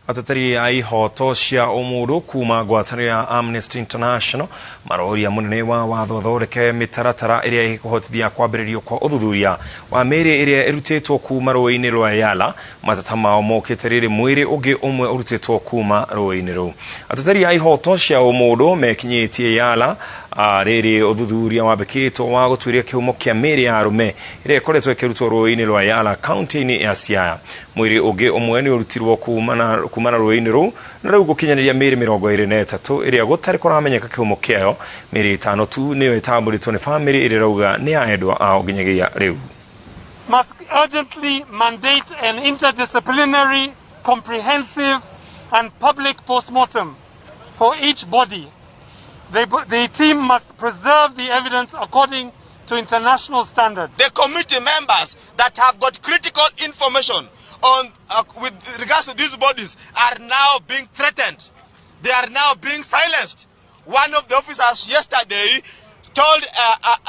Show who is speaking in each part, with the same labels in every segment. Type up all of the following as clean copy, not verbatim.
Speaker 1: Ateteri a ihoto cia ũmũndũ kuma ngwatanĩro ya Amnesty International maroria mũnene wa watho athondeke mĩtaratara ĩrĩa ĩkũhotithia kwambĩrĩrio kwa ũthuthuria wa mĩĩrĩ ĩrĩa ĩrutĩtwo kuma rũĩ-inĩ rwa Yala. Mateta mao mokĩte rĩrĩ mwĩrĩ ũngĩ ũmwe ũrutĩtwo kuma rũĩ-inĩ rũu. Ateteri a ihoto cia ũmũndũ mekinyĩtie Yala rĩrĩ ũthuthuria wambĩkĩtwo wa gũtuĩria kĩhumo kĩa mĩĩrĩ ya arũme ĩrĩa ĩkoretwo ĩkĩrutwo rũĩ-inĩ rwa Yala kaunti-inĩ ya Siaya. Mwĩrĩ ũngĩ ũmwe nĩ ũrutirwo kumana rũĩ-inĩ rũu na rĩu gũkinyanĩria mĩĩrĩ 23 ĩrĩa gũtarĩ kũramenyeka kĩhumo kĩayo. Mĩĩrĩ 5 tu nĩyo ĩtambũrĩtwo nĩ bamĩrĩ ĩrĩa ĩrauga nĩ ya endwa ao nginyagia rĩu.
Speaker 2: Must urgently mandate an interdisciplinary, comprehensive, and public postmortem for each body. The team must preserve the evidence according to international standards.
Speaker 3: The committee members that have got critical information on with regards to these bodies are now being threatened. They are now being silenced. One of the officers yesterday told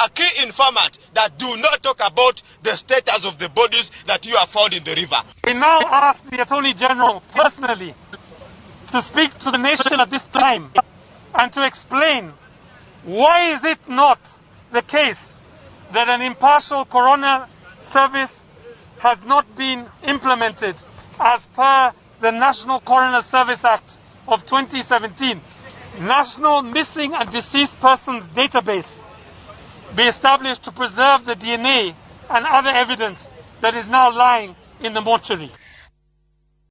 Speaker 3: a key informant that do not talk about the status of the bodies that you have found in the river.
Speaker 2: We now ask the Attorney General personally to speak to the nation at this time and to explain why is it not the case that an impartial coroner service has not been implemented as per the National Coroner Service Act of 2017. National Missing and Deceased Persons Database be established to preserve the DNA and other evidence that is now lying in the mortuary.